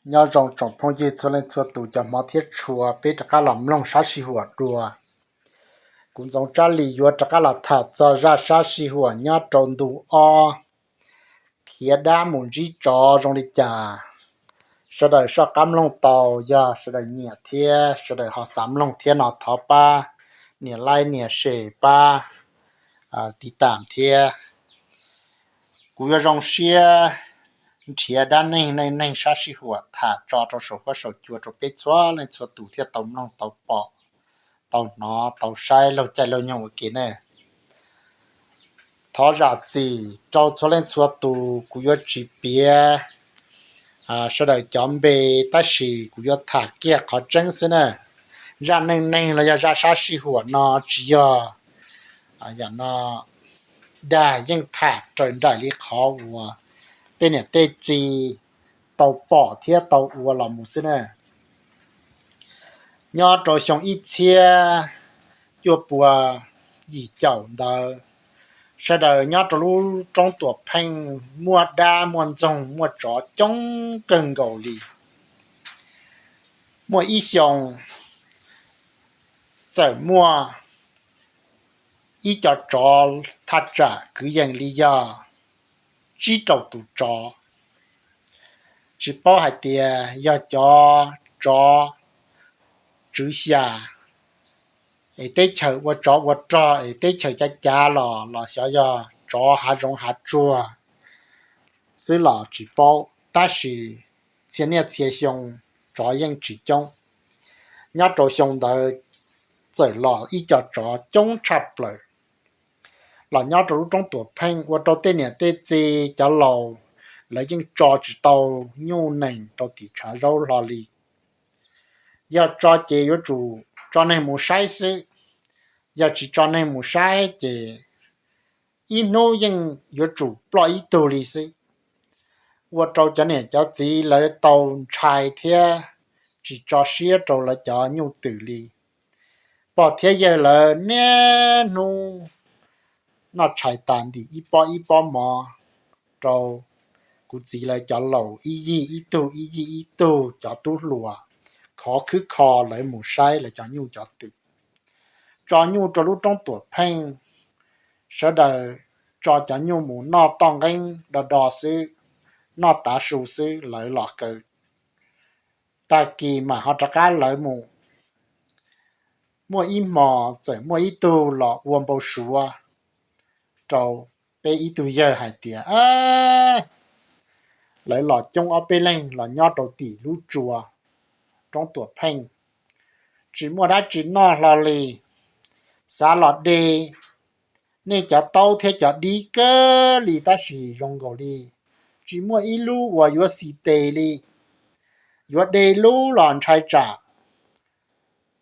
Nyob zoo tsoom phooj ywg txhua leej txhua tus cov hmov thiab tshua, peb rov qab los mloog sab sij huam dua. Kuv Ntxoov Tsab Lis yuav rov qab los tham txog zaj sab sij huam nyob rau ntu ob, khiav dab mus ntsib tsov zoo li cas. Sawv daws soj qab mloog tau, yog sawv daws nyiam thiab sawv daws ho xav mloog thiab no thov pab nias like nias share pab tiv tam thiab. Kuv yuav zoo siab nrhiav dab neeg neej neeg sab sij huam tham tso rau saum huab saum cua rau peb txhua leej txhua tus thiaj tau mloog tau pom, tau hnov tau saib laug caij laug nyoog ua ke ne. Thov zam txim rau txhua leej txhua tus, kuv yuav tsis piav sawv daws cov npe, tab sis kuv yuav tham kiag qhov tseeb xwb na. Zaj neej neeg los yog zaj sab sij huam no tsis yog yam no dag, yeej tham raws nraim li qhov uas tej niam tej txiv tau pom thiab tau ua los mus xwb na. Nyob rau xyoo ib txhiab cuaj pua yim caum ntawd, sawv daws nyob rau lub roob Tuam Pheej muaj dab muaj ntxoog muaj tsov coob kawg nkaus li. Muaj ib xyoo txawm muaj ib co tsov thaj tsam kwv yees li yog tsib rau tus tsov. Tsis paub hais tias yog cov tsov tswv xya es teb chaws ua tsov ua rog es teb chaws cav cav los los xyov yog tsov hav zoov hav tsuag xwb los tsis paub, tab sis txhia niaj txhia xyoo tsov yeej tsis coob. Nyob rau xyoo ntawd txawm los ib co tsov coob tshaj plaws los nyob rau lub roob Tuam Pheej ua rau tej niam tej txiv cov laus lawv yeej tso tsis tau nyuj nees rau tim tshav zaub hlo li. Yog tso ces yuav tsum tso neeg mus saib xwb, yog tsis tso neeg mus saib ces ib hnub yeej yuav tsum ploj ib tug li xwb. Ua rau cov niam cov txiv lawv tau ntshai thiab tsis tso siab rau lawv cov nyuj twm li. Pog thiab yawg lawv niaj hnub noj tshais tas ntim ib pob ib pob mov rau kuv txiv lawv cov laus ib yig ib tug ib yig ib tug, cov tub hluas khov khwb kho lawv mus saib lawv cov nyuj cov twm. Tso nyuj rau lub roob Tuam Pheej, sawv daws tso cov nyuj mus noj toj nqeeb do do xwb, noj tav su xwb lawv los kaw. Tag kis mam ho rov qab lawv mus. Muaj ib hmo txawm muaj ib tug los ua npau suav rau peb ib tug yawg hais tias lawv los coob ob peb leeg los nyob rau tim lub tsua roob Tuam Pheej, tsis muaj dab tsi noj hlo li. Xav los de nej cov taub thiab cov dib kawg li tab sis zoo nkaus li tsis muaj ib lub uas yuav xis tes li. Yuav de lub los ntshai tsam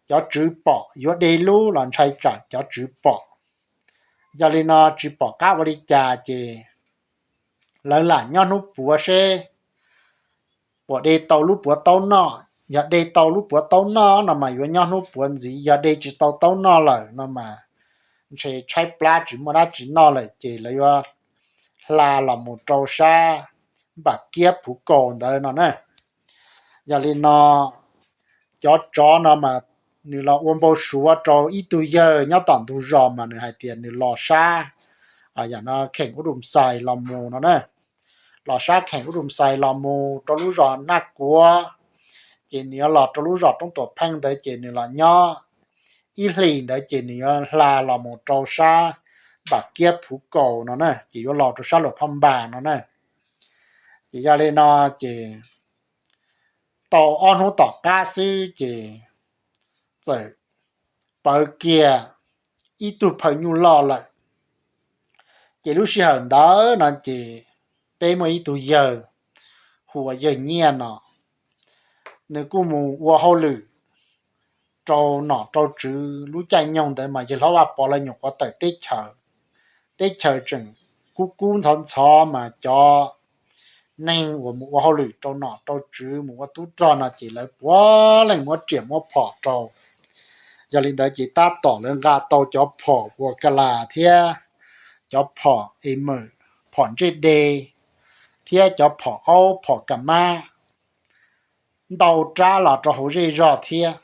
cov tswv pom, yuav de lub los ntshai tsam cov tswv pom. Yog li no tsis pom qab ua li cas ces lawv lam nyob hnub puav seb puas de tau lub puav taub noj. Yog de tau lub puav taub noj no mas yuav nyob hnub puav ntxiv, yog de tsis tau taub noj lawm no mas ntshe tshaib plab tsis muaj dab tsi noj lawm ces lawv yuav hla los mus rau sab Npam Kiab Phuv Kaus ntawd no na. Yog li no cov tsov no mas nws los ua npau suav rau ib tug yawg nyob tom ntug zos mas nws hais tias nws los sab, yam no kheem Ub Dum Xais los mus no na. Los sab kheem Ub Dum Xais los mus rau lub zos Naj Kuav, ces nws yuav los rau lub zos Roob Tuam Pheej ntawd ces nws los nyob ib hlis ntawd ces nws yuav hla los mus rau sab Npam Kiab Phuv Kaus no na, ces yuav los rau sab Luam Phaj Npas no na. Ces yog li no ces tau ob hnub tom qab xwb ces txawm pawv kiag ib tug phaw nyuj loj lawm. Ces lub sij hawm ntawd no ces peb muaj ib tug yawg hu ua yawg Nyiaj no, nws kuj mus ua hauj lwm rau nom rau tswv. Lub caij nyoog ntawd mas yawg hlob Vaj Pov lawv nyuam qhuav tawm teb chaws, teb chaws tseem kub kub ntxhov ntxhov mas cov neeg uas mus ua hauj lwm rau nom rau tswv mus ua tub rog no ces lawv puav leej muab riam muab phom rau. Yog li ntawd ces tab tom lawv nqa tau cov phom ua ka las thiab cov phom e mawm, phom ntsej de, thiab cov phom aub phom ka mab, ntau rab los rau hauv zej zog thiab.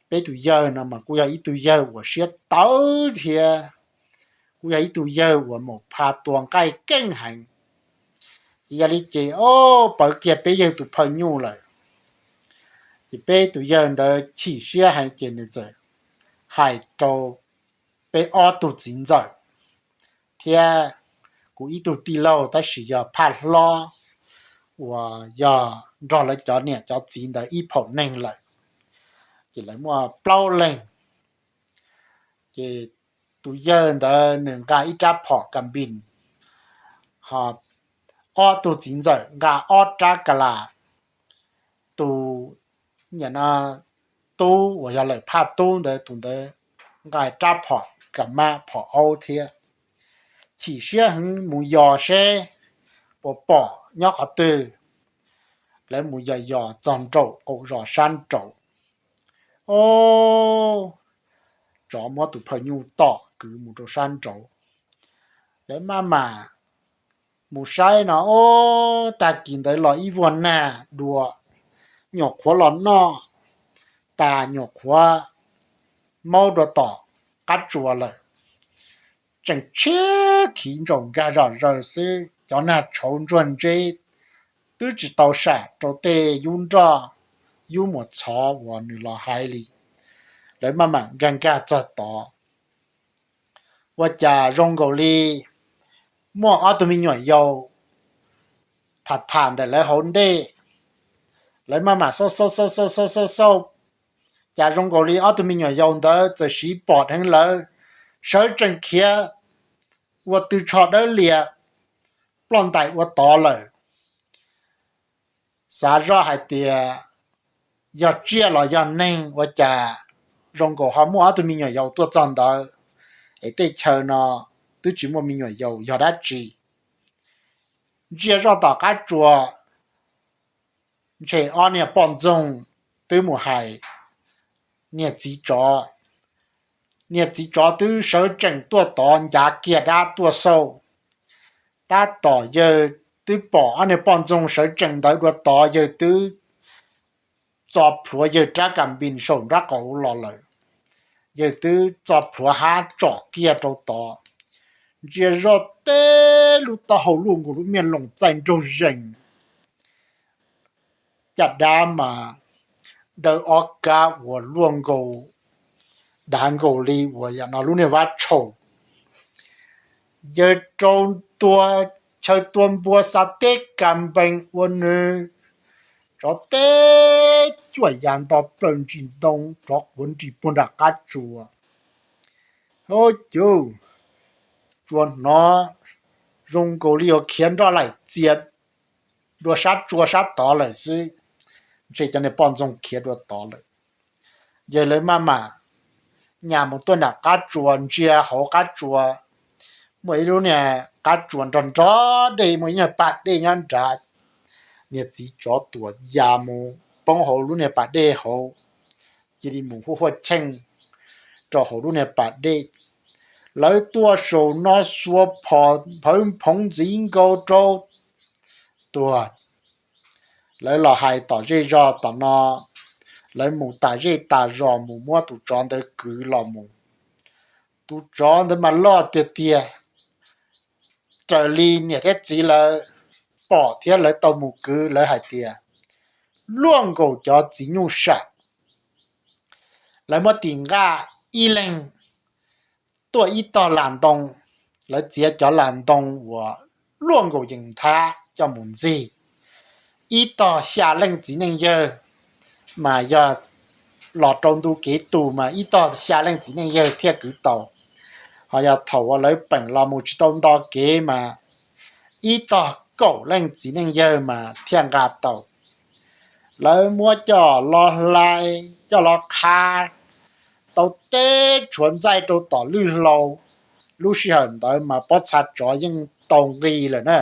Peb tus yawg no mas kuj yog ib tug yawg uas siab tawv thiab, kuj yog ib tug yawg uas mus pha tua nqaij keej heev. Ces yog li ces o, pawv kiag peb yawg tus phawj nyuj lawm. Ces peb tus yawg ntawd chim siab heev ces nws txawm hais rau peb ob tug txiv ntxawm thiab kuv ib tug tij laug tab sis yog phaj hlob uas yog nrog lawv cov niam cov txiv ntawd ib phaum neeg lawm. Ces lawv muaj plaub leeg. Ces tus yawg ntawd nws nqa ib rab phom kas npis, ho ob tug txiv ntxawm nqa ob rab kas las. Tus tub uas yog lawm phaj tub ntawd tus ntawd nqa rab phom kas mab phom aub thiab. Chim siab heev mus yos seb puas pom nyob qhov twg. Lawv mus yos yos txog nraum qaum zos sab nraud, o, tsov muab tus phawj nyuj tom kwv mus rau sab nraud. Lawv maj mam mus saib no, o, tag kis ntawd los ib vuag nag dua, nyuam qhuav los noj tas nyuam qhuav maub rau tom qab tsuas lawm. Tseem tshiab khiv ntsaum nkag zom zaws xwb, cov nag tshauv ntsuag ntseb twb tsis tau sam rau tej yub nroj yub muas txhov uas nws los hais li. Lawv maj mam nkag nkag txog tod, ua cas zoo nkaus li muaj ob tug me nyuam yaus tham tham ntawm lawv hauv ntej. Lawv maj mam xauj xauj xauj xauj xauj xauj xauj, cas zoo nkaus li ob tug me nyuam yaus ntawd txawm siv pom dheev lawv sawv tsees khiav ua tw tsho dawb lias ploj ntais ua tod lawm. Xav zoj hais tias yog tsiaj los yog neeg, ua cas zoo nkaus ho muaj ob tug me nyuam yaus tuaj txog ntawd, es tej chaw no twb tsis muaj me nyuam yaus yog dab tsi. Ntsia zoj tom qab tsuas, ntshe ob niag poj ntxoog twb mus hais niag txiv tsov. Niag txiv tsov twb sawv tsees tuaj tod ncav kiag dab tuaj xauj. Tab tom yawg twb pom ob niag poj ntxoog sawv tsees ntawd dua tod, yawg twb txo plhuav yawg rab kas npis saum nraub qaum los lawm. Yawg twb txo plhuav hab tsom kiag rau tod. Ntsia zoj teb lub taub hau luaj nkaus lub miaj loos txaij nraug zees. Caj dab mas daw ob kab uas luaj nkaus, dav nkaus li uas yam no lub niag vab tshaus. Yawg rau tua chaw tua npua xa teb kas npees ua nws, tsov teb cuaj ya nto plaws ntsis ntoo, tsov quav nris puag nram qab tsuas. Hab cuj, tsuas hnov zoo nkaus li yuav khiav nroj laim txias dua sab tsua sab tod lawm xwb. Ntshe cov niag poj ntxoog khiav dua tod lawm. Yawg lawv maj mam nyas mus tuaj nram qab tsuas, ntsia hauv qab tsuas, muaj ib lub niag qab tsuas nrog nrog dej, muaj ib niag pas dej nyob nrad. Niag txiv tsov tuam ya mus poob hauv lub niag pas dej hauv, cia li mus huaj huaj cheej rau hauv lub niag pas dej. Lawv tuaj saum no xuas phom nphawv nphoov ntxiv nkaus rau tuag. Lawv los hais tom zej zog tom no, lawv mus tas zej tas zos mus muab tus tsov ntawd kwv los mus. Tus tsov ntawd mas loj tiag tiag, raws li niam thiab txiv lawv pom thiab lawv tau mus kwv, lawv hais tias luaj nkaus cov txiv nyuj sam. Lawv muab tis nqaj ib leeg tuaj ib tog las ntoo, lawv txiav cov las ntoo uas luaj nkaus yees nthab coj mus ntxig. Ib tog xya leej txiv neej yawg, mas yog los rau ntu kev tus mas ib tog xya leej txiv neej yawg thiaj kwv tau. Ho yog thaum uas lawv peem los mus tsis tau nto kev mas ib tog kaum leej txiv neej yawg mas thiaj nqa tau. Lawv muab coj los hlais coj los qha tau teb tshuav ntxaij rau tom lwj hlau. Lub sij hawm ntawd mas pob txha tsov yeej tau nqis lawm na.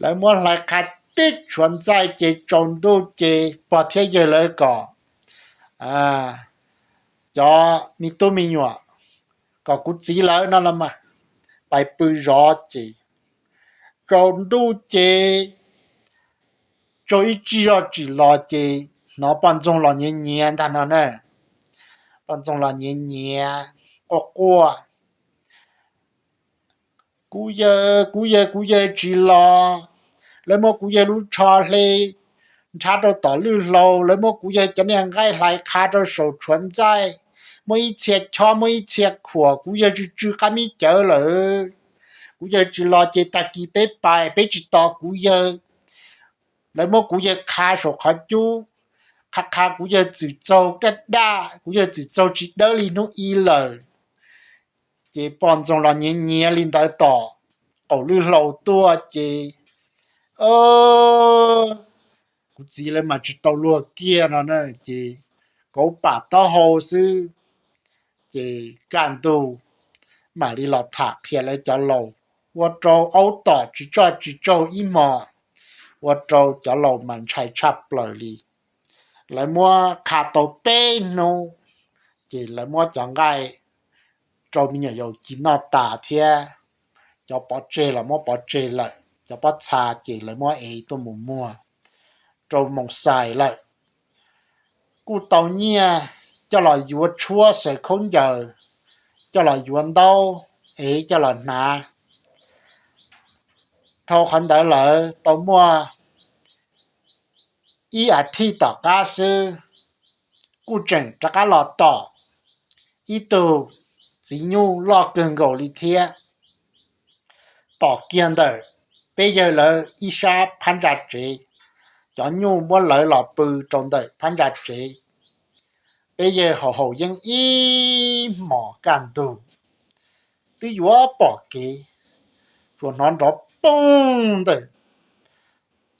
Lawv muab hlais qha teb tshuav ntxaij ces tsaus ntuj ces pog thiab yawg lawv kom cov me tub me nyuam, kom kuv txiv lawv no los mas pais pw zov ces tsaus ntuj ces tsaug ib tsig zog tsis los ces hnov poj ntxoog los nyiav nyiav ntag no na. Poj ntxoog los nyiav nyiav, quaj quaj, kuv yawg, kuv yawg, kuv yawg tsis los, lawv muab kuv yawg lub tsho hle nrhav rau tom lwj hlau, lawv muab kuv yawg cov niag nqaij hlais qha rau saum tshuav ntxaij, muab ib txhia chob, muab ib txhia khuam, kuv yawg tsw tsw qab mib cawv lawm. Kuv yawg tsis los ces tag kis peb pais peb tsis tos kuv yawg. Lawv muab kuv yawg qha saum qhov cub, qha qha kuv yawg txwm txaug daj daj, kuv yawg txwm txaug tsis dawb li hnub i lawm. Ces poj ntxoog los nyiav nyiav li ntawd tom qaum lwj hlau tuaj ces, kuv txiv lawv mas tsis tau luag kiag no na, ces kauv pam taub hau xwb. Ces kaj ntug mam li los tham qhia lawv cov laus, ua rau aub tom tsis tsaug tsis tsaug ib hmos, ua rau cov laus mas ntshai tshaj plaws li. Lawv muab qha tau peb hnub, ces lawv muab cov nqaij rau me nyuam yaus ci noj tas thiab, cov pov tseg los muab pov tseg lawm, cov pob txha ces lawv muab ev tuaj mus muag rau moos xais lawm. Kuj tau nyiaj coj los yuav tshuab xaws khaub ncaws, coj los yuav ntaub, ev coj los hnav. Dhau qhov ntawd lawm tau muaj ib as thiv tom qab xwb, kuj tseem rov qab los tom ib tug txiv nyuj loj kawg nkaus li thiab. Tom kiag ntawm peb yawg lawv ib sab phab ntsa tsev, cov nyuj muab lawv los pw rau ntawm phab ntsa tsev. Peb yawg haus haus yeeb ib hmos kaj ntug, twb yuav pom kev, tsuas hnov nrov poog ntawm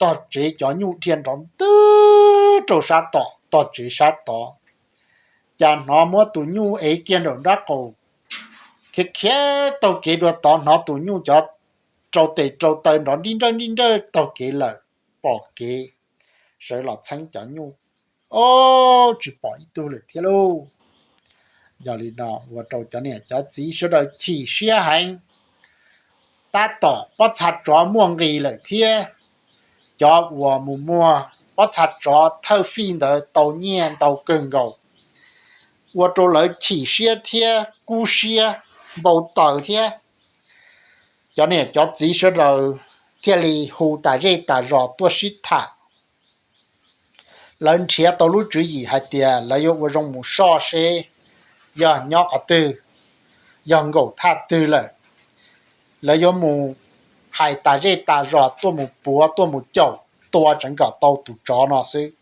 tog tsev cov nyuj dhia nrov ntwg rau sab tom tog tsev sab tod. Cas hnov muab tus nyuj ev kiag nraum nrab qaum, khiav khiav taug kev dua tod, hnov tus nyuj cov rau tes rau taw nrov nrib nrawj nrib nrawj taug kev lawm, pom kev, sawv los txheeb cov nyuj, o, tsis pom ib tug lawm thiab lauj. Yog li no ua rau cov niam cov txiv sawv daws chim siab heev, tab tom pob txha tsov muaj nqis lawm thiab. Cov uas mus muag pob txha tsov thawj fij ntawd tau nyiaj ntau kawg nkaus, ua rau lawv chim siab thiab kub siab npau taws thiab. Cov niam cov txiv sawv daws thiaj li hu tas zej tas zos tuaj sib tham. Lawv nrhiav tau lub tswv yim hais tias lawv yuav ua zoo mus soj seb yog nyob qhov twg, yog nkaum thaj twg lawm. Lawv yuav mus hais tas zej tas zos tuaj mus puav tuaj mus caum tua tseev kom tau tus tsov no xwb.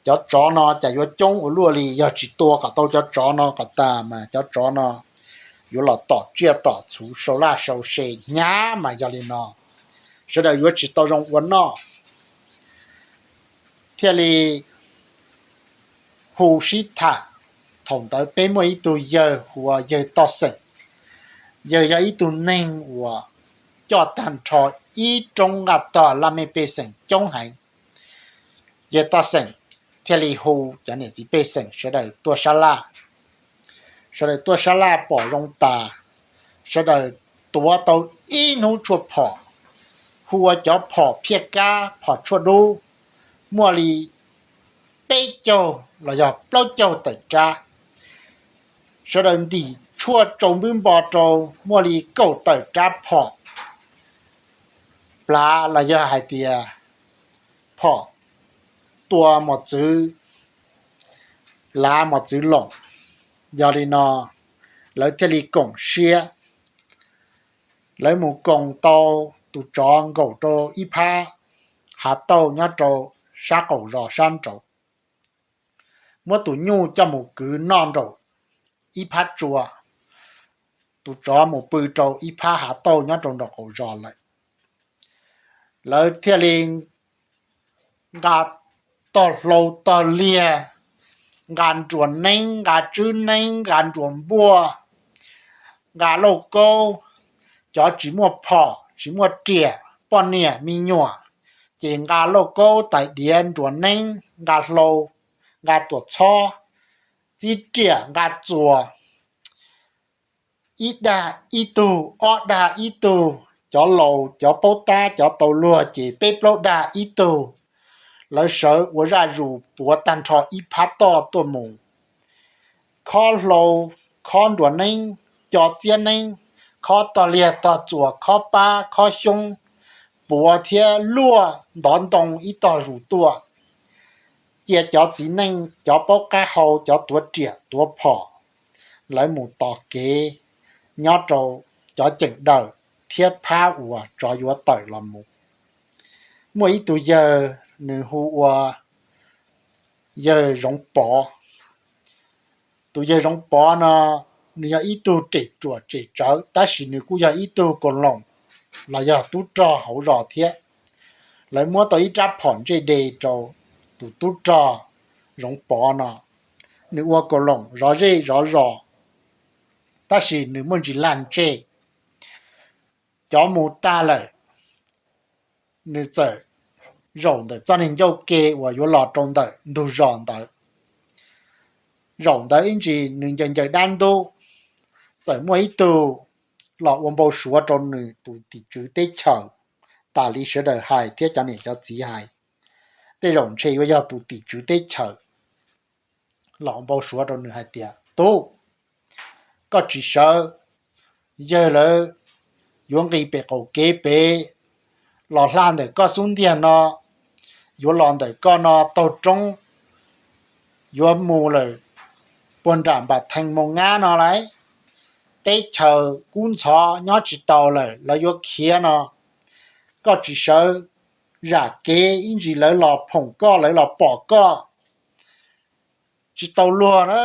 Cov tsov no cas yuav coob ua luaj li, yog tsis tua kom tau cov tsov no kom tas mas cov tsov no yuav los tom tsiaj tom txhu sau laj sau se hnyav mas yog li no sawv daws yuav tsis tau zoo ua noj. Thiaj li hu sib tham. Thaum ntawd peb muaj ib tug yawg hu ua yawg Toj Xeem. Yawg yog ib tug neeg uas coj tag nrho ib roob nqaj tog laj mej pej xeem coob heev. Yawg Toj Xeem thiaj li hu cov niam txiv pej xeem sawv daws tuaj sab laj. Sawv daws tuaj sab laj pom zoo tas, sawv daws tuav tau ib hnub tshuaj phom, hu ua cov phom phiaj kab phom tshuaj dub, muaj li peb caug los yog plaub caug tawm rab. Sawv daws ntim tshuaj tsau npwb npo rau muaj li kaum tawm rab phom plav los yog hais tias phom tua mos txwv, lav mos txwv loom. Yog li no lawv thiaj li koom siab, lawv mus koom tau tus tsov nkaum rau ib phab hav tauj nyob rau sab qaum zos sab nraud, muab tus nyuj coj mus kwv noj nraum ib phab tsua, tus tsov mus pw rau ib phab hav tauj nyob rau nraum qaum zos lawm. Lawv thiaj li nqa tog hlau tog liag, nqa nruas neeb, nqa tswb neeb, nqa nruas npuaj, nqa lauj kaub, cov tsis muaj phom tsis muaj riam poj niam me nyuam, ces nqa lauj kaub tais diav nruas neeb, nqa hlau, nqa tuam txhob, txib riam, nqa txuas, ib dag ib tug, ob dag ib tug, cov laus cov paub tab cov tau luag ces peb plaub dag ib tug. lawv sawv ua zaj zus puav tag nrho ib phab toj tuaj mus, khob hlau, khob nruas neeb, co txiab neeb, khob tog liag tog txuas, khob pab, khob xyoob, puav thiab luaj ntov ntoo ib tog zus tuaj. Cia cov txiv neej, cov paub qab hau, cov tuav riam tuav phom, lawv mus tos kev nyob rau cov ceem dawm thiab phab uas tsov yuav tawm los mus. Muaj ib tug yawg, nws hu ua yawg Zoov Pov. Tus yawg Zoov Pov no, nws yog ib tug rem ruam rem tsawv, tab sis nws kuj yog ib tug kaus loos los yog tub rog hauv zos thiab. Lawv muab tau ib rab phom ntsej de rau tus tub rog Zoov Pov no. Nws ua kaus loos zov zej zov zos, tab sis nws muaj ntsis lag ntsej. Cov mus tag lawm, nws txawm zaum ntawm txoj niag ncauj ke uas yuav los rau ntawm ntug zos ntawd. Zaum ntawd ib ntsis nws ncaws ncaws dab ntub, txawm muaj ib tug los ua npau suav rau nws tus tim tswv teb chaws, tas li sawv daws hais thiab cov niam cov txiv hais. Tej zaum ntshe yuav yog tus tim tswv teb chaws los ua npau suav rau nws hais tias, Tub, koj tsis sawv, yawg lawv yuav nqis pem qaum kev pem los hla ntawm koj xub ntiag no, yuav los ntawm koj no taug roob, yuav mus lawm puag nram Npam Theej Moo Ngab no lauj. Teb chaws kub ntxhov nyob tsis taus lawm, lawv yuav khiav no. Koj tsis sawv zam kev, ib ntsis lawv los phoom koj, lawv los pom koj, tsis tau luag na,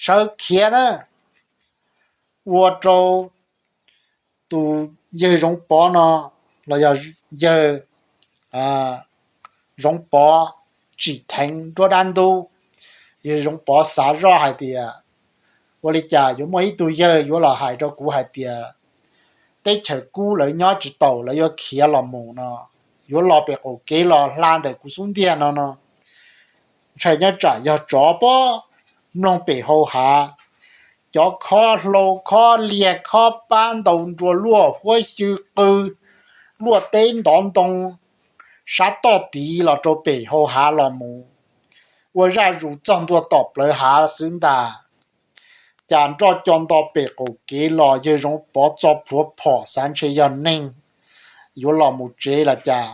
sawv khiav na. Ua rau tus yawg Zoov Pov no, los yog yawg Zoov Pov tsim theev nruab dab ntub. Yawg Zoov Pov xav zoj hais tias, Ua li cas yuav muaj ib tug yawg yuav los hais rau kuv hais tias teb chaws kub lawv nyob tsis taus, lawv yuav khiav los mus no, yuav los pem qaum kev los hla ntawm kuv xub ntiag no no? Ntshai nyob tsam yog tsov pob, mloog pem hau hav, cov khob hlau, khob liag, khob pab ntaus nruas luaj huab xyw qw, luaj teb ntov ntoo sab toj tid los rau pem hau hav los mus, ua zaj zus txog ntua tom plawv hav xwb ntag. Cas nroj co nto pem qaum kev los, yawg Zoov Pov txo plhuav phom xav ntshe yog neeg yuav los mus tsev los cas,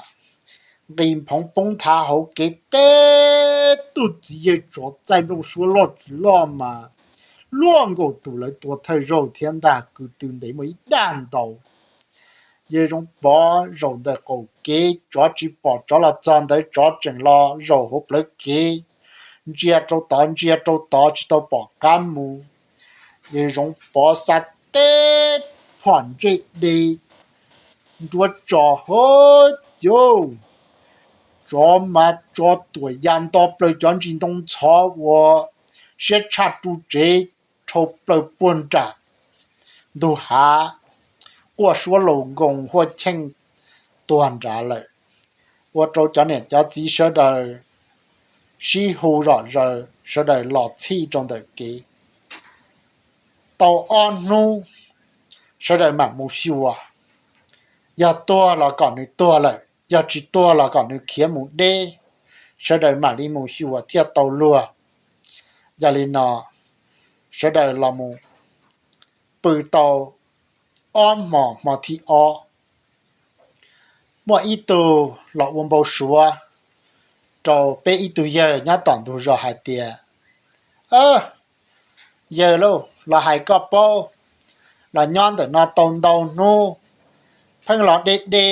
nqis nphoov poob nthav hauv kev teb. Tus txiv yawg tsov txaij nplooj suab loj tsis loj mas luaj nkaus tus lawv tua thawj zaug thiab ntag, kwv tw ntev muaj ib dag ntau. Yawg Zoov Pov zaum ntawm qaum kev, tsov tsis pom, tsov los txog ntawd tsov tseem los zaum hauv plawv kev, ntsia rau tod ntsia rau tod tsis tau pom qab mus. Yawg Zoov Pov xa teb phom ntsej de nruab tso, hov, cauj, tsov mas tso tuam ya nto plaws cov ntsis ntoo ntxhov uas siab tshaj ru tsev, dhau plaws puag nram ntug hav, quaj suab laus nkoos huaj cheej tuag nrad lawm. Ua rau cov niam cov txiv sawv daws sib hu zom zaws, sawv daws los txhij rau ntawm kev. Tau ob hnub, sawv daws mam mus xyuas. Yog tuag los kom nws tuag lawm, yog tsis tuag los kom nws khiav mus deb, sawv daws mam li mus xyuas thiaj tau luag. Yog li no, sawv daws los mus pw tau ob hmos, hmo thib ob, muaj ib tug los ua npau suav rau peb ib tug yawg nyob tom ntug zos hais tias, Yawg lauj, los hais koj paub, los nyob ntawm no tau ntau hnub, pheej los de de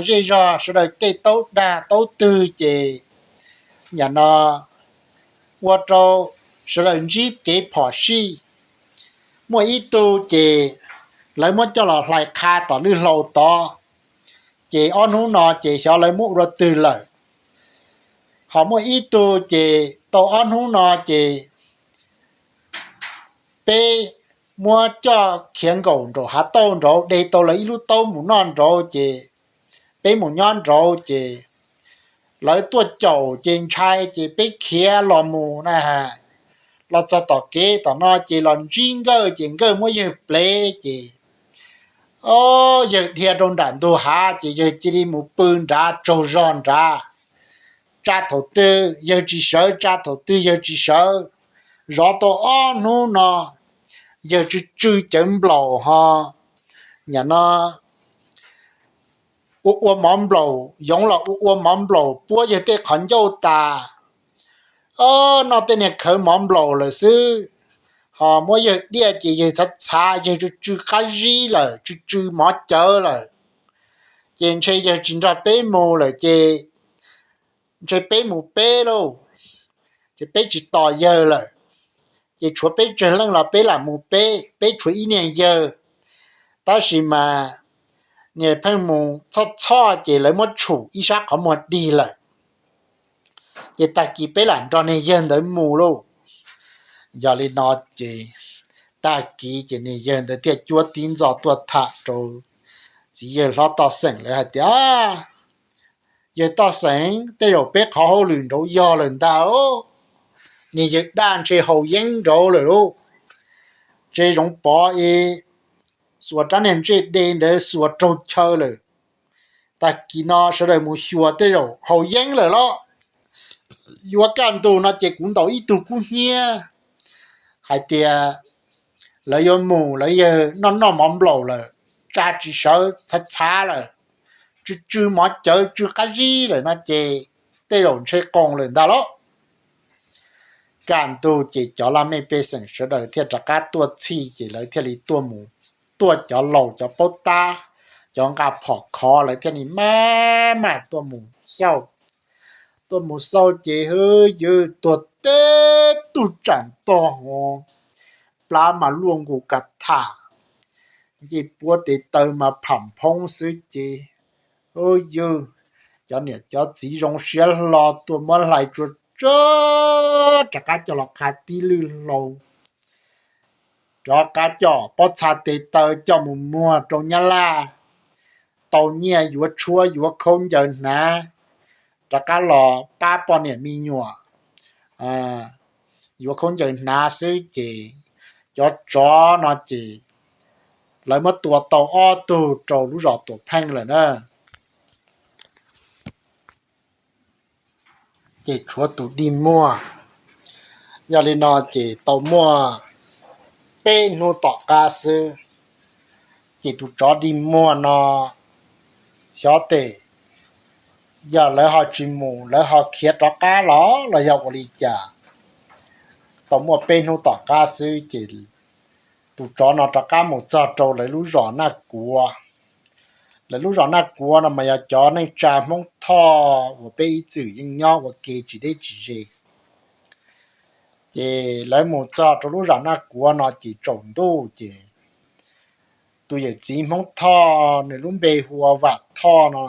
zej zog, sawv daws tej taub dag taub twg ces nyam no ua rau sawv daws ntsib kev phom sij. Muaj ib tug ces lawv muab coj los hlais qha tom lwj hlau tod, ces ob hnub no ces xyov lawv muab ua twg lawm. Ho muaj ib tug ces tau ob hnub no ces peb muab coj khiav nkaum nraum hav tauj nraud, de tau lawv ib lub taub mus noj nraud ces peb mus nyob nraud ces lawv tuaj caum ces ntshai ces peb khiav los mus na. Los txog tom kev tom no ces los ntsib Nkawj ces Nkawj muab yawg plev ces O, yawg dhia rau nram ntug hav ces yawg cia li mus pw nrad tsaug zog nrad. Tsa thaum twg yawg tsis sawv, tsa thaum twg yawg tsis sawv. Zov tau ob hnub no, yawg tsw tsw cawv nplaum ho, nyam no ua ua mov nplaum, yoov los ua ua mov nplaum puab yawg tej qhov ncauj tas. O, noj tej niag khawv mov nplaum lawm xwb, ho muab yawg diaj ces yawg txhav txhav, yawg tsw tsw qab zib lawm, tsw tsw mov cawv lawm. Ces ntshe yawg tsis nrog peb mus lawm ces ntshe peb mus peb lauj, ces peb tsis tos yawg lawm. Ces tshuav peb tsawg leej los peb lam mus peb, peb tshuav ib niag yawg, tab sis mas niag pheej mus txhoj txhoj ces lawv muab tshum ib sab qhov muag dig lawm. Ces tag kis peb lam nrog niag yawg ntawd mus lauj. Yog li no ces tag kis ces niag yawg ntawd thiaj cuab tib ntxo tuaj tham rau txiv yawg hlob Toj Xeem lawv hais tias, Yawg Toj Xeem, tej zaum peb qhov hauj lwm nraud yog lawm ntag. Niag yawg daj ntshe haus yeeb nraud lawm lauj. Ntshe Zoov Pov es xuas rab niag ntsej de ntawd xuas raug chaw lawm. Tag kis no sawv daws mus xyuas tej zaum haus yeeb lawm los. Yuav kaj ntug no ces kuv ntaus ib tug kub hnyiab hais tias lawv yuav mus, lawv yawg noj noj mov nplaum lawm, tsa tsis sawv, txhav txhav lawm, tsw tsw mov cawv tsw qab zib lawm no ces tej zaum ntshe qoos lawm ntag lauj. Kaj ntug ces cov laj mej pej xeem sawv daws thiaj rov qab tuaj txhij ces lawv thiaj li tuaj mus, tuaj cov laus cov paub tab, cov nqa phom khov lawv thiaj li maj mam tuaj mus xauj. Tuaj mus xauj ces hwb yawg tuag teb tug tsam ntog ho, plab mas luaj nkaus ka tham, ncej puab tes taw mas pham phoob xwb ces, hwb yawg, cov niam cov txiv zoo siab hlo tuaj muab hlais tsuag tsuag rov qab coj los qha tib lwj hlau, rov qab coj pob txha tes taw coj mus muag rau Nyab Laj, tau nyiaj yuav tshuab yuav khaub ncaws hnav, rov qab los pab poj niam me nyuam yuav khaub ncaws hnav xwb ces cov tsov no ces lawv muab tua tau ob tug rau lub zos Tuam Pheej lawm na. Ces tshuav tus dig muag. Yog li no ces tau muaj peb hnub tom qab xwb, ces tus tsov dig muag no xyov tes yog lawv ho tsis mus lawv ho khiav rov qab los los yog ua li cas. Tau muaj peb hnub tom qab xwb ces tus tsov no rov qab mus txog rau lawv lub zos Naj Kuav. Lawv lub zos Naj Kuav no mas yog cov neej tsa Hmoob Thoj uas peb ib txwm yeej nyob ua ke tsis deb tsis ze. Ces lawv mus txog rau lub zos Naj Kuav no ces tsaus ntuj ces tus yawm txiv Hmoob Thoj nws lub npe hu ua Vam Thoj no,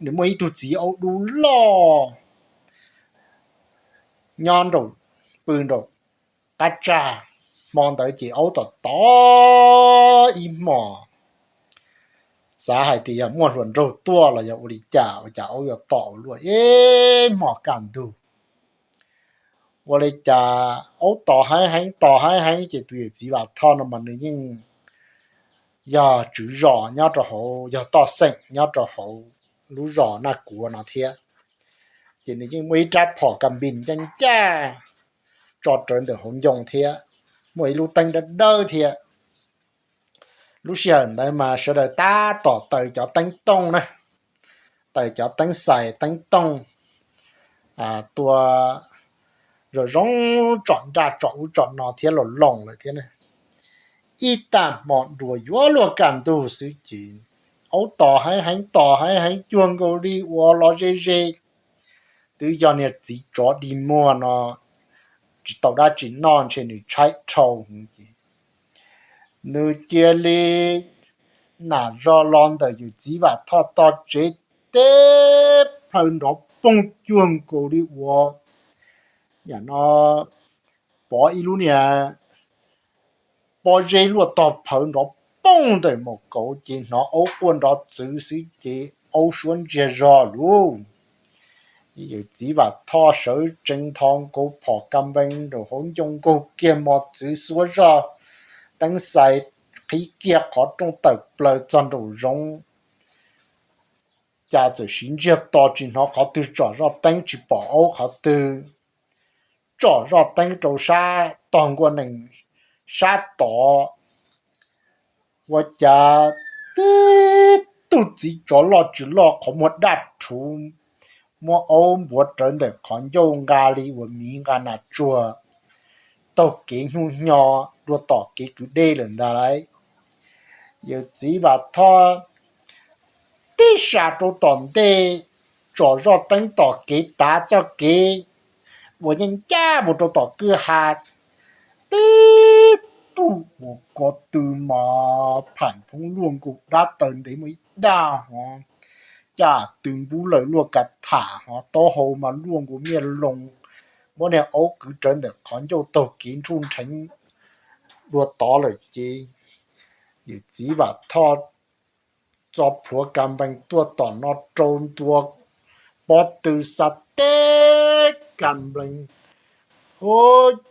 nws muaj ib tug txiv aub dub loj nyob nraum, pw nraum qab tsag. Hmo ntawd ces aub tom tod ib hmos, xav hais tias yog muaj hluas nraug tuaj los yog ua li cas ua cas aub yuav tom luaj ib hmos kaj ntug. Ua li cas aub tom heev heev tom heev heev ces tus yawm txiv Vam Thoj no mas nws yeej yog tswv zos nyob rau hauv, yog toj xeem nyob rau hauv lub zos Naj Kuav no thiab. Ces nws yeej muaj ib rab phom ka npis ncaj ncaj tso rawv ntawm hauv ncoo thiab, muaj ib lub teeb dawb dawb thiab. Lub sij hawm ntawd mas sawv daws tab tom taws cov teeb tooj na, taws cov teeb xais teeb tooj, tua zoo zoo tsom nraj tsom ub tsom no thiab los loos lawm thiab. Ib tag hmo nruas yuav luag kaj ntug xwb ces aub tom heev heev tom heev heev cuag nkaus li uas los ze ze. Twb yog niag txiv tsov dig muag no tsis tau dab tsi noj ntshe nws tshaib dhau ces nws cia li nam zog los ntawm yawm txiv Vam Thoj tog tsev teb plhaw nrov poog cuag nkaus li uas, yam no, pov ib lub niag pob zeb luaj tog phawv nrov poog ntawm maum kauv ces hnov aub quaj nrov txwv xwb ces aub suab ntsiag zog lauj. Yawm txiv Vam Thoj sawv tsees nthos nkaus phom ka npee rau hauv ncoo nkaug kiag mos txwv xuab zog teeb xais qhib kiag qhov rooj tawm plaws txog nraum zoov, cas txawm siv ntsiag to tsis hnov qhov twg tsom zoj teeb tsis pom aub qhov twg. Tsom zoj teeb rau sab tog nkuaj nees sab tod, ua cas tib tug txiv tsov loj tsis loj qhov muag daj rhuv, muab aub npuav rawv ntawm qhov ncauj nqa li uas miv nqa nas tsuag taug kev hnyuj hnyo dua tom kev kwv dej lawm ntag lauj. Yawm txiv Vam Thoj tib sas rau tom ntej, tsom zoj teeb tom kev tav txoj kev uas nyeej ncaj mus rau tom kwj ha, tib tug uas ko tw mas pham phoob luaj nkaus dab taw ntev muaj ib daj hov, caj tw npub lawm luaj ka tham hov, taub hau mas luaj nkaus miaj loo, muab niag aub kwv rawv ntawm qhov ncauj taug kev nruj nrheev dua tod lawm ces yawm txiv Vam Thoj txo plhuav ka nplees tuaj tom no rau ntua pob tw xa teb ka nplees, hu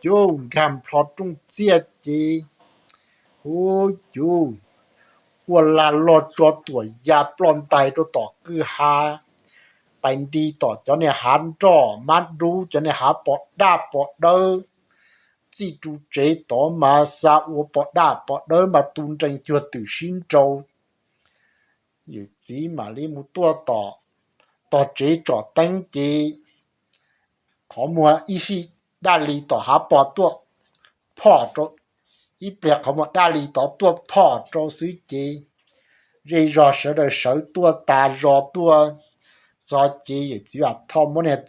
cuv nkag nplho rooj txiaj ces hu cuv ua lag log tso tuam ya ploj ntais rau tom kwj ha, pais nti tom cov niag hav nroj mab dub, cov niag hav pos daj pos dawb, txij ru tsev tod mas xa ua pos daj pos dawb mas tu nrees cuag twm sib nrau. Yawm txiv mam li mus tuaj tom tog tsev tsom teeb ces qhov muag ib sij daj li tom hav pos tuaj phom rau, ib pliag qhov muag daj li tod tuaj phom rau xwb ces zej zog sawv daws sawv tuaj tas zos tuaj txog ces yawm txiv Vam Thoj muab niag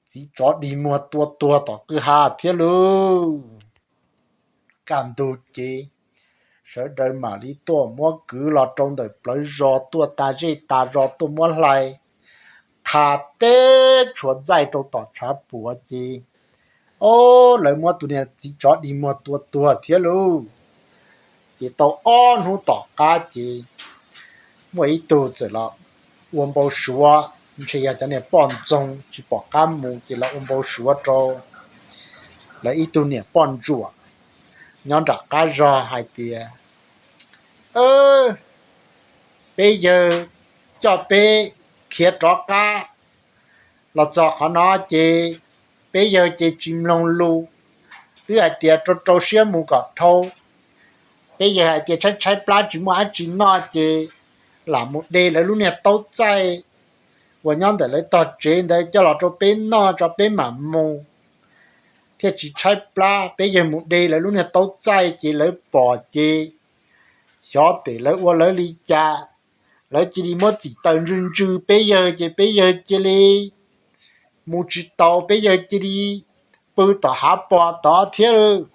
txiv tsov dig muag tua tuag tom kwj ha thiab lauj. Kaj ntug ces sawv daws mam li tuaj muab kwv los rau ntawm plawv zos tuaj tas zej tas zos tuaj muab hlais qha teb tshuav ntxaij rau tom tshav puam ces, o, lawv muab tus niag txiv tsov dig muag tua tuag thiab lauj. Ces tau ob hnub tom qab ces muaj ib tug txawm los ua npau suav, ntshe yog cov niag poj ntxoog tsis pom qab mus ces los ua npau suav rau lawv ib tug niam poj ntsuam nyob nram qab zog hais tias, peb yawg coj peb khiav rov qab los txog qhov no ces peb yawg ces tsis mloog lus, twb hais tias rau rau siab mus kom dhau. Peb yawg hais tias tshaib tshaib plab tsis muaj dab tsi noj ces lam mus de lawv lub niag taub txaij uas nyob ntawm lawv tog tsev ntawd coj los rau peb noj tso peb mam mus thiaj tsis tshaib plab. Peb yawg mus de lawv lub niag taub txaij ces lawv pom ces xyov tes lawv ua lawv li cas, lawv cia li muab txim taws ntswg ntswg peb yawg ces peb yawg cia li mus tsis tau, peb yawg cia li pw tom hav pos tod thiab.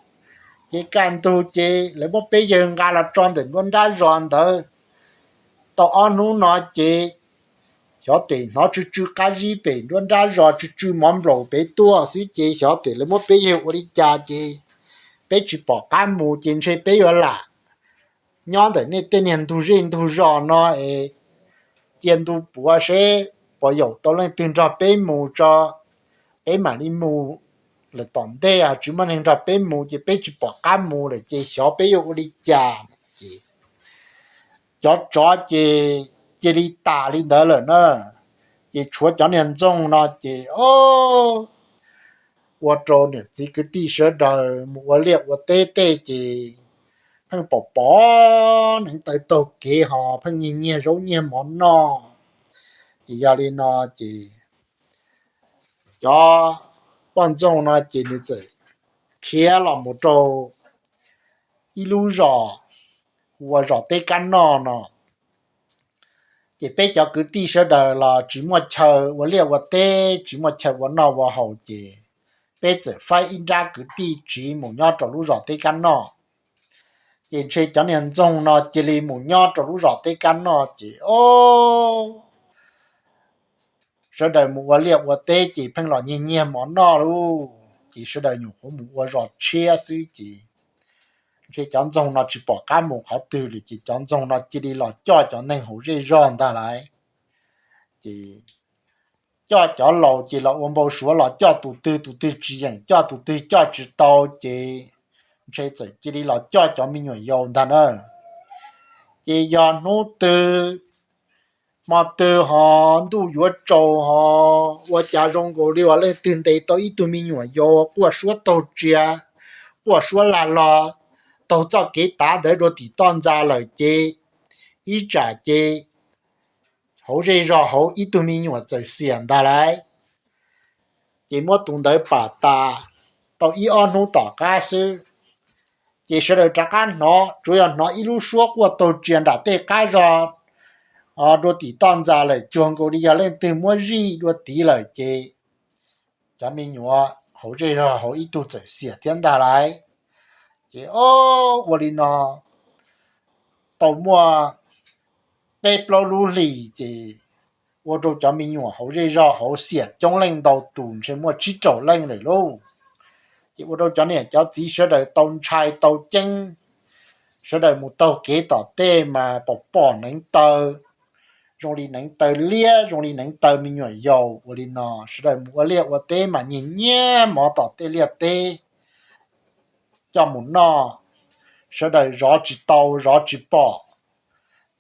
Ces kaj ntug ces lawv muab peb yawg nqa los tso ntawm nruab nrab zos ntawd. Tau ob hnub no ces xyov tes hnov tsw tsw qab zib pem nruab nrab zos, tsw tsw mov nplaum pem tuaj xwb ces xyov tes lawv muab peb yawg ua li cas ces peb tsis pom qab mus ces ntshe peb yuav lam nyob ntawm nej tej niag ntug zej ntug zos no es cia ntu puav seb puas yaum tau leej twg nrog peb mus tso, peb mam li mus lawm tom ntej. Tsis muaj neeg nrog peb mus ces peb tsis pom qab mus lawm ces xyov peb yuav ua li cas. Ces cov tsov ces cia li tas li ntawd lawm na. Ces tshuav cov niag ntxoog no ces o, ua rau niam txiv kwv tij sawv daws mus ua liaj ua teb tej ces pheej pom pom neev taw taug kev ho pheej nyiag nyiag zaub nyiag mov noj. Ces yog li no ces cov poj ntxoog no ces nws txawm khiav los mus rau ib lub zos hu ua zos Teb Kab Noj no. Ces peb cov kwv tij sawv daws los tsis muaj chaw ua liaj ua teb, tsis muaj chaw ua noj ua haus ces peb txawm faib ib nrab kwv tij tsiv mus nyob rau lub zos Teb Kab Noj. Ces ntshe cov niag ntxoog no cia li mus nyob rau lub zos Teb Kab Noj ces o, sawv daws mus ua liaj ua teb ces pheej los nyiag nyiag mov noj lauj. Ces sawv daws nyuam qhuav mus ua zos tshiab xwb ces ntshe cov ntxoog no tsis pom qab mus qhov twg lawm ces cov ntxoog no cia li los coj cov neeg hauv zej zog ntag lauj. Ces coj cov laus ces los ua npau suav los coj tus twg, tus twg tsis yeem coj, tus twg coj tsis tau ces ntshe txawm cia li los coj cov me nyuam yaus ntag na. Ces yog hnub twg hmo twg ho ntuj yuav tsaus ho ua cas zoo nkaus li uas leej twg ntes tau ib tug me nyuam yaus quaj suab taug tsia, quaj suab lag los taug txoj kev tav ntawd dua tim toj ntxa lawm ces ib tsam ces hauv zej zog hauv ib tug me nyuam txawm xiam ntag lauj. Ces muab tus ntawd pam tas tau ib ob hnub tom qab xwb, ces sawv daws rov qab hnov, tsuas yog hnov ib lub suab quaj taug tsia nram tej qab zog dua tim toj ntxa lawm, cuag nkaus li yog leej twg muab zij dua tid lawm ces cov me nyuam hauv zej zog hauv ib tug txawm xiam thiab ntag lauj. Ces o, ua li no tau muaj peb plaub lub hlis ces ua rau cov me nyuam hauv zej zog hauv xiam coob leej ntau tus, ntshe muaj tsib rau leej lawm lauj. Ces ua rau cov niam cov txiv sawv daws tau ntshai tau ceeb, sawv daws mus taug kev tom tej mas pom pom neev taw, zoo li neev taw liab, zoo li neev taw me nyuam yaus. Ua li no sawv daws mus ua liaj ua teb mas nyiag nyiag mov tom tej liaj teb coj mus noj, sawv daws zov tsis tau zov tsis pom.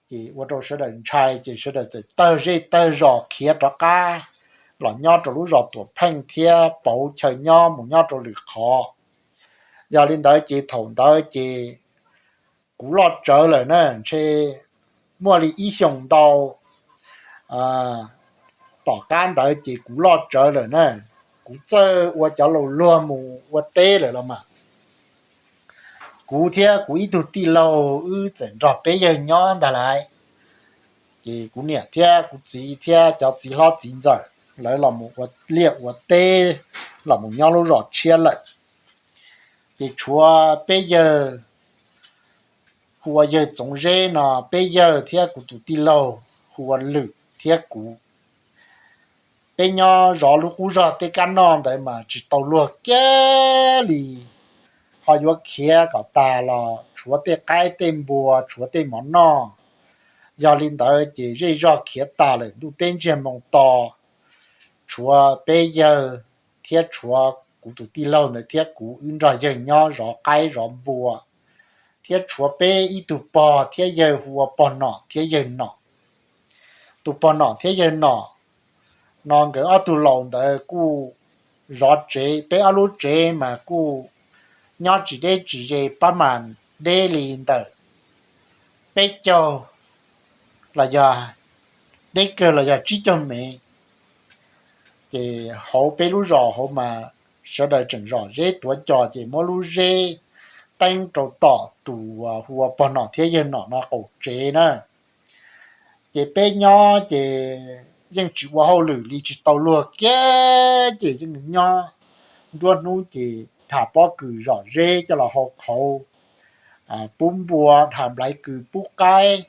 Ces ua rau sawv daws ntshai, ces sawv daws txawm tawg zej tawg zos khiav rov qab los nyob rau lub zos Tuam Pheej thiab pauv chaw nyob mus nyob rau lwm qhov. Yog li ntawd ces thaum ntawd ces kuv loj tsawv lawm na, ntshe muaj li ib xyoos ntau tom qab ntawd ces kuv loj tsawv lawm na, kuv txawj ua cov laus luag mus ua teb lawm los mas. Kuv thiab kuv ib tug tij laug wb txawm nrog peb yawg nyob ntag lauj. Ces kuv niam thiab kuv txiv thiab cov txiv hlob txiv ntxawm lawv los mus ua liaj ua teb, los mus nyob lub zos tshiab lawm. Ces tshuav peb yawg hu ua yawg Txoov Zeb no, peb yawg thiab kuv tus tij laug hu ua Lwm thiab kuv. Peb nyob zov lub qub zog tej kab noj ntawd mas tsis tau luag kiag li. Ho yuav khiav kom tas los tshuav tej qaib tej npua, tshuav tej mov noj. Yog li ntawd ces zej zog khiav tas lawm, ntuj teb ntsiag moo to, tshuav peb yawg thiab tshuav kuv tus tij laug ntawd thiab kuv wb nrog yawg nyob zov qaib zov npua, thiab tshuav peb ib tug pog thiab yawg hu ua pog Nom thiab yawg Nom. Tus pog Nom thiab yawg Nom no nkawd ob tug laus ntawd kuj zov tsev, peb ob lub tsev mas kuj nyob tsis deb tsis ze, pab mas deb li ntawm peb caug los yog deb kawg los yog tsib caug mev. Ces hauv peb lub zos hauv mas sawv daws tseem zom zeb tuav cos, ces muab lub zeb teeb rau tom tus hu ua pog Nom thiab yawg Nom no qaum tsev na. Ces peb nyob ces yeej tsis ua hauj lwm li, tsis tau luag kiag, ces yeej nyob. Nruab hnub ces dham pob kws zom zeb coj los hau qhauv pub npua, dham nplaiv kws pub qaib,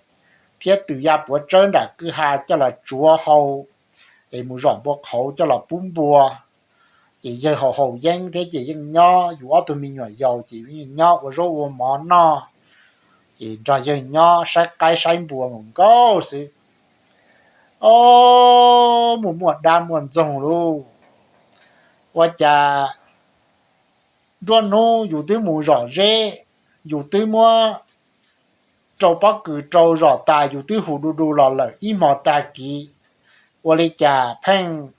thiab tws ya puav tsawb nram kwj ha coj los tsuav hau, es mus zom npua qhauv coj los pub npua. Ces yawg haus haus yeeb thiab ces yeej nyob, yus ob tug me nyuam yaus ces yeej nyob ua zaub ua mov noj, ces nrog yawg nyob saib qaib saib npua mus nkaus xwb. O, muaj muaj dab muaj ntxoog lauj. Ua cas nruab hnub yus twb mus zom zeb, yus twb muab rau pob kws rau zom tas, yus twb hu du du los lawm ib hmo tag kis, ua li cas pheej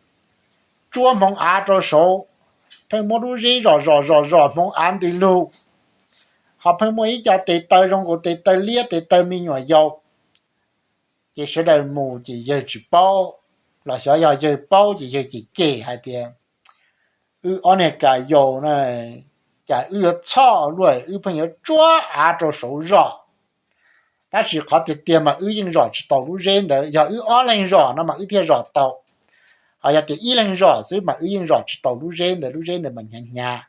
tsuab hmoov av rau saud, pheej muab lub zeb zom zom zom zom hmoov av ntws lug, ho pheej muaj ib co tes taw zoo nkaus tes taw liab tes taw me nyuam yaus. Ces sawv daws mus ces yawg tsis paub, los xyov yog yawg paub ces yawg cem cem hais tias, wb ob niag kas yaus na, cas wb yuav txhoj luaj wb pheej yuav tsuab av rau saud zom. Tab sis qhov tiag tiag mas wb yeej zom tsis tau lub zeb ntawd, yog wb ob leeg zom no mas wb thiaj zom tau. Ho yog tias ib leeg zom xwb mas wb yeej zom tsis tau lub zeb ntawd, lub zeb ntawd mas hnyav hnyav.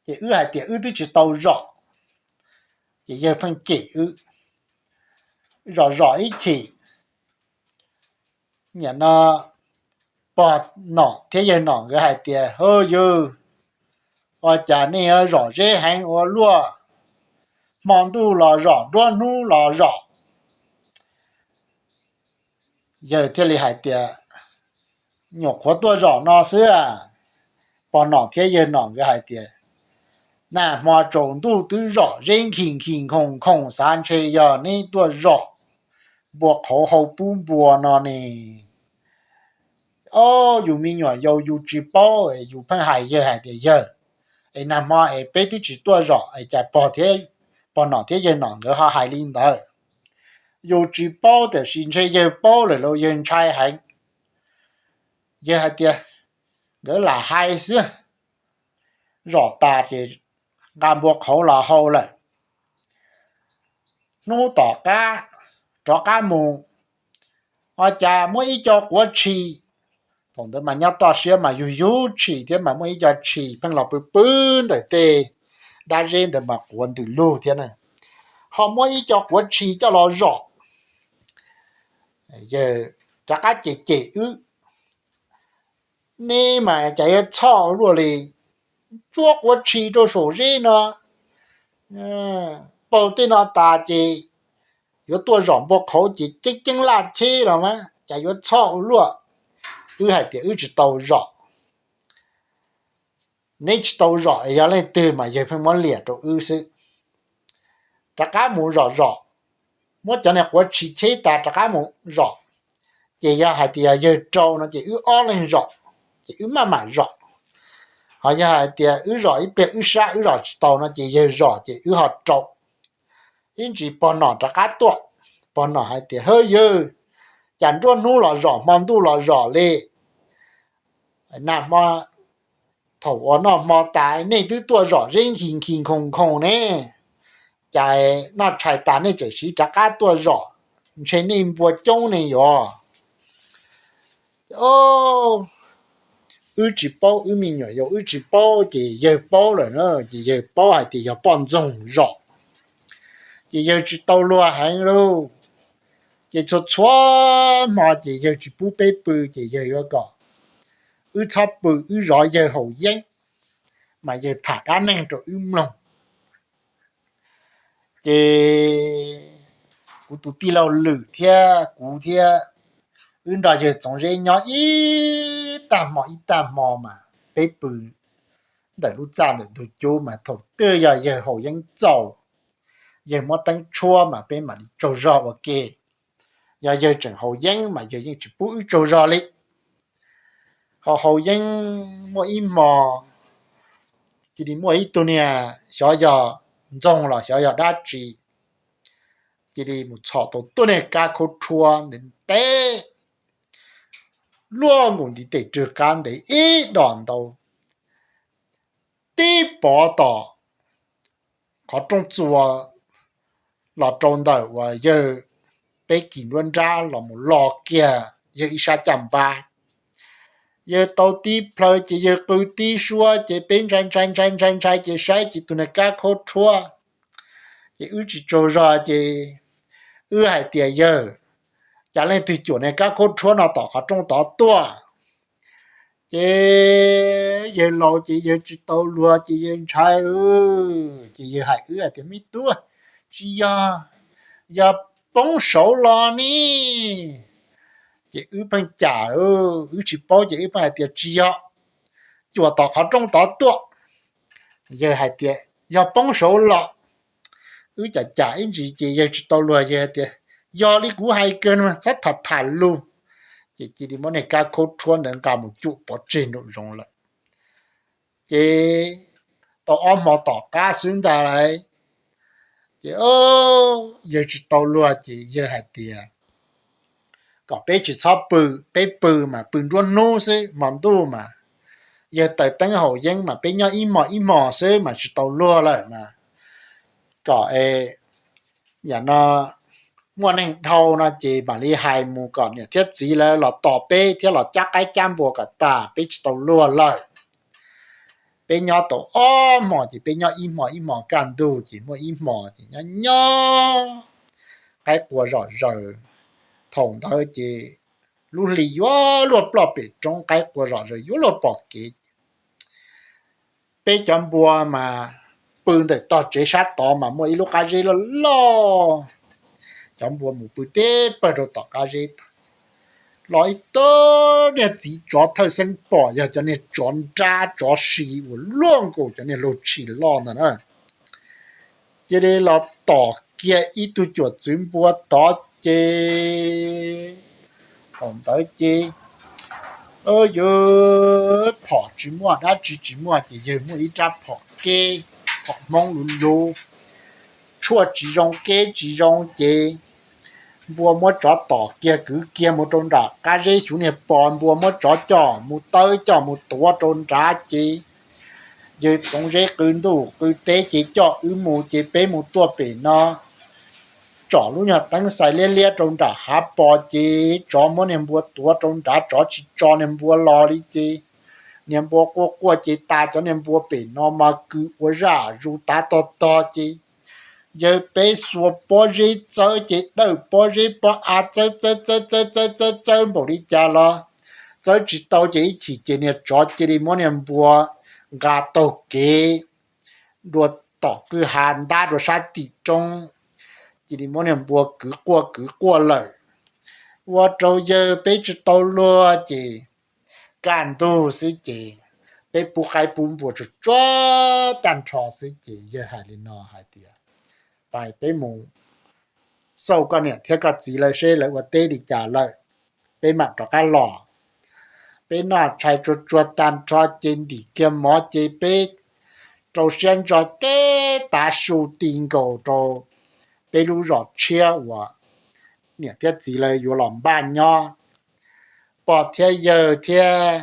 Ces wb hais tias wb twb tsis tau zom, ces yawg pheej cem wb. Zom zom ib chim, nim no pog Nom thiab yawg Nom nkawd hais tias, hwj yawg, ua cas nej zom zeb heev ua luaj, hmo ntuj los zom, nruab hnub los zom? Yawg thiaj li hais tias, nyuam qhuav tuaj zom no xwb. Pog Nom thiab yawg Nom nkawd hais tias, Nag hmo tsaus ntuj twb zom zeb nkhi nkhi nkhoos nkhoos, xav ntshe yog neb tuaj zom npua qhauv hau pub npua no ne. O, yus me nyuam yaus yus tsis paub, yus pheej hais yawg hais tias, yawg, es nag hmo es peb twb tsis tuaj zom es cas pog nom thiab yawg nom nkawd ho hais li ntawd? Yus tsis paub tiam sis ntshe yawg paub lawm los yawg ntshai heev. Yawg hais tias, nkawd lam hais xwb, zom tas ces nqa npua qhauv los hau lawm. Hnub tom qab rov qab mus, ua cas muab ib co quav tshis, thaum ntawd mas nyob toj siab mas yug yug tshis thiab mas muaj ib co tshis pheej los pw pw ntawm tej dab zeb ntawd mas quav ntws lug thiab na, ho muab ib co quav tshis coj los zom. Yawg rov qab cem cem wb, neb mas cas yuav txhoj luaj li, ntsuab quav tshis rau saum zeb no, paug tej no tas ces yuav tuaj zom npua qhauv ces ceeb ceeb laj cheb los mas cas yuav txhoj ua luaj. Wb hais tias wb tsis tau zom. Neb tsis tau zom es yog leej twg mas yawg pheej muab liam rau wb xwb. Rov qab mus zom zom, muab cov niag quav tshis cheb tas rov qab mus zom, ces yog hais tias yawg rau no ces wb ob leeg zom, ces wb maj mam zom. Ho yog hais tias wb zom ib pliag wb sab wb zom tsis tau no ces yawg zom ces wb ho rau. Ib ntsis pog nom rov qab tuaj, pog nom hais tias, hawb yawg, cas nruab hnub los zom hmo ntuj los zom li, nag hmo thaum uas noj hmo tas nej twb tuaj zom zeb nkhi nkhi nkhoos nkhoos ne, cas noj tshais tas nej tseem siv rov qab tuaj zom, ntshe nej npua coob ne yog. Wb tsis paub, wb me nyuam yaus wb tsis paub ces yawg paub lawm na, ces yawg paub hais tias yog poj ntxoog zom, ces yawg tsis tau luag heev lauj. Ces txhua txhua hmo ces yawg tsis pub peb pw, ces yawg yuav kom wb txhob pw, wb zov yawg haus yeeb, mas yawg tham dab neeg rau wb mloog. Ces kuv tus tij laug Lwm thiab kuv thiab wb nrog yawg Txoov Zeb nyob ib tag hmo ib tag hmo mas peb pw ntawm lub txaj ntawm ntug cub mas thaum twg yog yawg haus yeeb txaus, yawg muab teeb tshuab mas peb mam li tsaug zog ua ke. Yog yawg tseem haus yeeb mas yawg yeej tsis pub wb tsaug zog li. Haus haus yeeb muaj ib hmo cia li muaj ib tug niag xyov yog ntxoog los xyov yog dab tsi, cia li mus txhom tau tuaj niag kab khaub rhuab ntev ntev luaj nkaus ntiv tes rwg qab ntev ib dos ntau tib pov tom qhov rooj txua los rau ntawm uas yawg peb kis nruab nrab los mus lo kiag yawg ib sab caj npab. Yawg tau tib plhaw ces yawg qw tib suab ces peb ntshai ntshai ntshai ntshai ntshai ces saib ces tus niag kab khaub rhuab. Ces wb tsis tsaug zog ces wb hais tias yawg, cas leej twg cuam niag kab khaub rhuab no tom qhov rooj tod tuaj? Ces yawg laus ces yawg tsis tau luag ces yawg ntshai, ces yawg hais wb hais tias me tub, tsis yog, yog poob saud los ne. Ces wb pheej cam, wb tsis paub ces wb pheej hais tias tsis yog, cuam tom qhov rooj tod tuaj. Yawg hais tias yog poob saud los. Wb cam cam ib ntsis ces yawg tsis tau luag, yawg hais tias yog li kuv hais kawg no, txhob tham tham lus. Ces cia li muab niag kab khaub rhuab ntawd nqa mus cuam pov tseg nraum zoov lawm. Ces tau ob hmo tom qab xwb ntag lauj, ces yawg tsis tau luag ces yawg hais tias kom peb tsis txhob pw, peb pw mas pw nruab hnub xwb, hmo ntuj mas yawg taws teeb haus yeeb mas peb nyob ib hmos ib hmos xwb mas tsis tau luag lawm mas kom yam no muaj neeg dhau no ces mam li hais mus kom niam thiab txiv lawv los tos peb thiab los cab qaib cab npua kom tas, peb tsis tau luag lawm. Peb nyob tau ob hmos ces peb nyob ib hmos ib hmos kaj ntug ces muaj ib hmos ces nyob nyob qaib qua zom zaws. Thaum ntawd ces lub hli yuav luag ploj pem roob, qaib qua zom zaws yuav luag pom kev. Peb cov npua mas pw ntawm tog tsev sab tod mas muaj ib lub qab zeb loj loj, cov npua mus pw teb pawg rau tom qab zeb. los ib tug niag txiv tsov thawj xeeb pom yog cov niag tsov nrab tsov si uas luaj nkaus cov niag lug tshis loj ntag na. Cia li los tom kiag ib tug cuam txwv npua tod ces thaum ntawd ces yawg phom tsis muaj dab tsi tsis muaj ces yawg muaj ib rab phom keb, phom Hmoob luv luv, tshuaj tsis zoo keb tsis zoo ces npua muab tsov tom kiag kwv kiag mus rau nram qab zeb xyuv niag pos, npua muab tsov coj mus tawb coj mus tuav rau nrad ces yawg txoov zeb qw ntuj qw teb ces coj wb mus ces peb mus tuaj pem no tsom lub nyuag teeb xais liab liab rau nram hav pos ces tsov muab niag npua tuav rau nrad, tsov tsis tso niag npua los li ces niag npua quaj quaj ces tas cov niag npua pem no mas kws ua zaj zus tav tog tog ces yawg peb xuas pob zeb txawb ces dawm pob zeb pob av txawb txawb txawb txawb txawb txawb txawb npaum li cas los txawb tsis tau ces ib chim ces niag tsov cia li muab niag npua nqa taug kev dua tom kwj ha ntab rau sab tim roob, cia li muab niag npua kwv quaj kwv quaj lawm. Ua rau yawg peb tsis tau luag ces kaj ntug xwb ces peb pub qaib pub npua tsuag tsuag tag nrho xwb ces yawg hais li no hais tias, pais peb mus xauj koj niam thiab koj txiv lawv seb lawv ua teb li cas lawm, peb mam rov qab los. Peb noj tshais tsuag tsuag tag nrho ces ntim kiag mov ces peb rau siab ntso teb tav su ti nkaus rau peb lub zos tshiab uas niam thiab txiv lawv yuav los npaj nyob. Pog thiab yawg thiab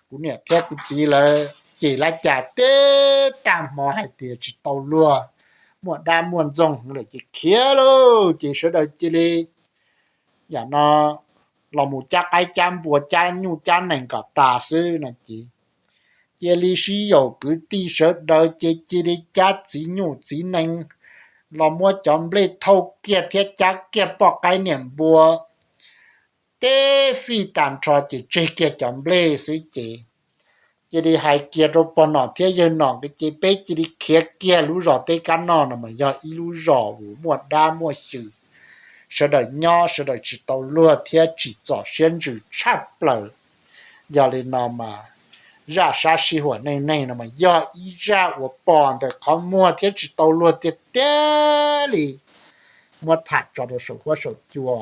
kuv niam thiab kuv txiv lawv ces lawv cas teb tag hmo hais tias tsis tau luag, muaj dab muaj ntxoog lawm ces khiav lauj, ces sawv daws cia li yam no los mus cab qaib cab npua cab nyuj cab nees kom tas xwb no ces cia li sib yaum kwv tij sawv daws ces cia li cab txiv nyuj txiv nees los muab cov nplej thauj kiag thiab cab kiag poj qaib niam npua teb fij tag nrho ces tseg kiag cov nplej xwb ces cia li hais kiag rau pog nom thiab yawg nom ces peb cia li khiav kiag lub zos teb kab noj no mas yog ib lub zos uas muaj dab muaj xyw, sawv daws nyob sawv daws tsis tau luag thiab tsim txom siab ntsws tshaj plaws. Yog li no mas zaj sab sij huam neej neeg no mas yog ib zaj uas pom ntawm qhov muag thiab tsis tau luag tiag tiag li. Muab tham tso rau saum huab saum cua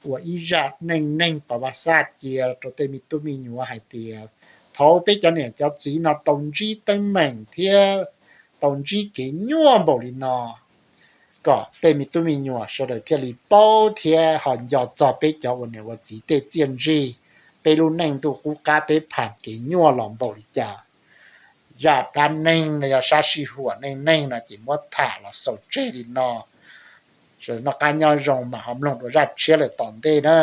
ua ib zaj neej neeg pas vaj xaj cia rau tej me tub me nyuam hais tias thaum peb cov niam cov txiv no tau ntsib teeb meem thiab tau ntsib kev nyuaj npaum li no, kom tej me tub me nyuam sawv daws thiaj li paub thiab ho nco txog peb cov ua niam ua txiv tej txiaj ntsig, peb lub neej ntuj qub qab peb pham kev nyuaj los npaum li cas. Zaj dab neeg no yog sab sij huam neej neeg no ces muab tham los xaus tseg li no. Sawv daws noj qab nyob zoo mas ho mloog dua zaj tshiab lawm tom ntej na.